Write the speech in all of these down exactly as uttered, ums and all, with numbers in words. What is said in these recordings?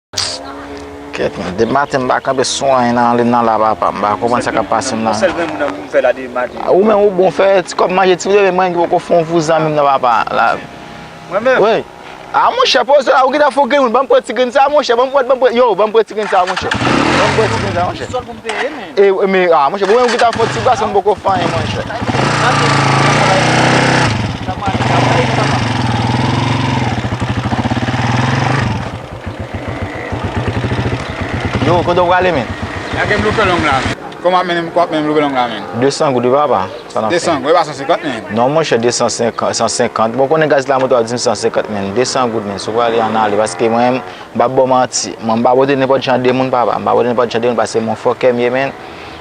Kèt, men, depi maten m pa kanpe sou anyen nan, nan la, papa. M pa konprann sa k ap pase m la. Yon sèl grenn moun nan pou m fè la depi maten. Ou menm ou bon fè ti kòb manje ti vle, men mwen ki poko fè yon vouzan menm nan, papa. La. Mwen menm? Wi. Ah, monchè, poze la, ou gentan fè grenn moun. Ban m pran ti grenn sa, monchè. Ban m pran, ban m pran, yo, ban m pran ti grenn sa, monchè. Ban m pran ti grenn sa, monchè. Sòl pou m peye, men. E, men, ah, monchè, bon, ou gentan fè ti bras, m poko fè anyen, monchè. Yo, kote w prale, men? Lage m loupe long la. Kòman w ap mennen m, kòman w ap mennen m loupe long la, men? De san goud, wi, papa. Sa n ap fè? De san goud, e pa san senkant, men. Non, monchè, de san senkant, san senkant. Bon, konnen gaz la, moto a di m san senkant, men. De san goud, men. Si w prale, ann ale. Paske mwen, m p ap ba w manti. Mwen, m pa pote nenpòt jan de moun, papa. M pa pote nenpòt jan de moun, paske m yon fòkè m ye, men.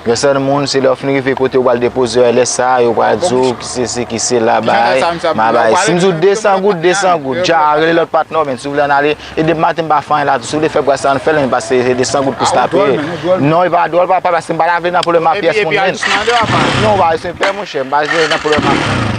Gen sèten moun, se lè w fin rive kote w pral depoze yo, lè sa a, yo pral di w ki se si, ki se la, bay, ma bay. Si m di w de san goud, de san goud. Dja, rele lòt patnè w, men. Si w vle ann ale, e depi maten m pa fè anyen la tou. Si w vle fè bras la, ann fè l, men, paske se de san goud plis la peye. Non, e pa dwòl, papa, paske m pa ta vle nan pwoblèm ak pyès moun, men. Non, pa se pè, monchè, m pa vle nan pwoblèm ak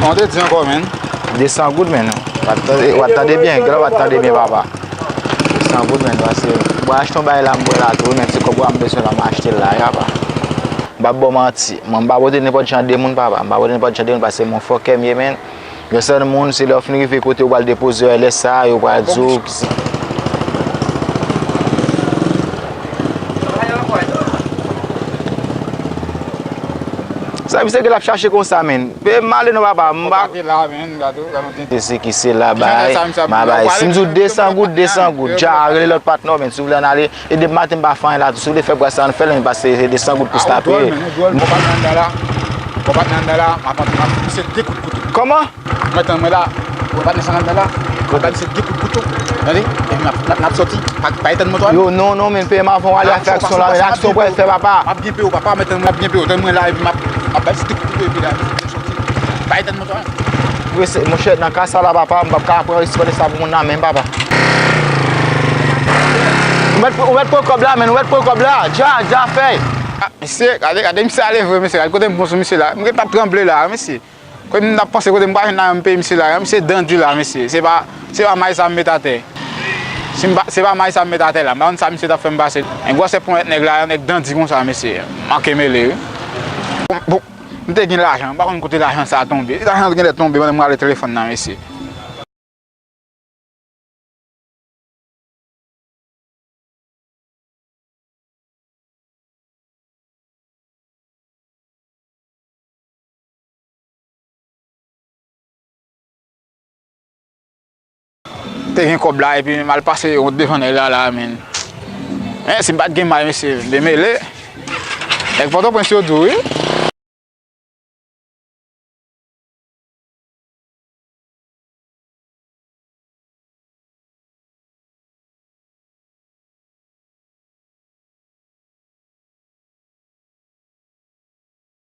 Kòman w te di ankò, men? De san goud, men. W ap tande, w ap tande byen, gade w ap tande byen, papa. De san goud, men, paske mwen achte yon bagay la, m bwè la tou, men ti kòb ou a m bezwen la, m achte l la, papa. M p ap ba w manti. Mwen, m pa pote nenpòt jan de moun, papa. M pa pote nenpòt jan de moun, paske m yon fòkè m ye, men. Gen sèten moun, se lè w fin rive kote w pral depoze yo, lè sa a, yo pral di w ki se. Sa misye gen l ap chache konsa, men. Pe m ale non, papa. M pa. Se si ki se la bay, ma bay. Si m di w de san goud, de san goud. Dja, rele lòt patnè w, men. Si w vle ann ale, e depi maten m pa fè anyen la tou. Si w vle fè bras la, ann fè l, men, paske se de san goud plis la peye. Ou pa t nan la. Ou pa t nan la, m ap antre, m ap misye de kout kouto. Kòman? Mwen tann mwen la. Ou pa t nan la. Ou pa misye de kout kouto. Tande? Epi n ap, n ap, n ap soti. Pa, pa etann moto a. Yo, non, non, men peye m avan w ale a fè aksyon la, men aksyon pral fè, papa. M ap byen peye w, papa, mwen tann mwen, m ap byen peye w. Tann mwen la, epi m ap, m ap bay ti de kout kouto, epi la, epi m soti. Pa etann moto a. Wi, se, monchè, nan ka sa la, papa, m p ap ka pran responsabilite sa pou moun nan menm, papa. Ou mèt, ou mèt pran kòb la, men, ou mèt pran kòb la. Dja, dja fè. Ah, mesye, gade, gade misye ale vre, mesye. Gade kote m pran sou misye la. M gentan ap tranble la, mesye. Kote m t ap panse, kote m pral jwenn la, m peye misye la. Misye dandi la, mesye. Se pa, se pa may sa m met atè. Si m pa, se pa may sa m met atè la. M pa konn sa misye t ap fè m pase. Men gwosè ponyèt nèg la, yon nèg dandi konsa, mesye. Manke mele, wi. Bon, bon. M te gen lajan, m pa konn kote lajan sa a tonbe. Lajan an genlè tonbe pandan m rale telefòn nan, mesye. Te gen kòb la, epi m al pase wont devan nèg la, la, men. Men, si m pa t gen may, mesye, m te mele. Nèg Pòtoprens yo di w, wi.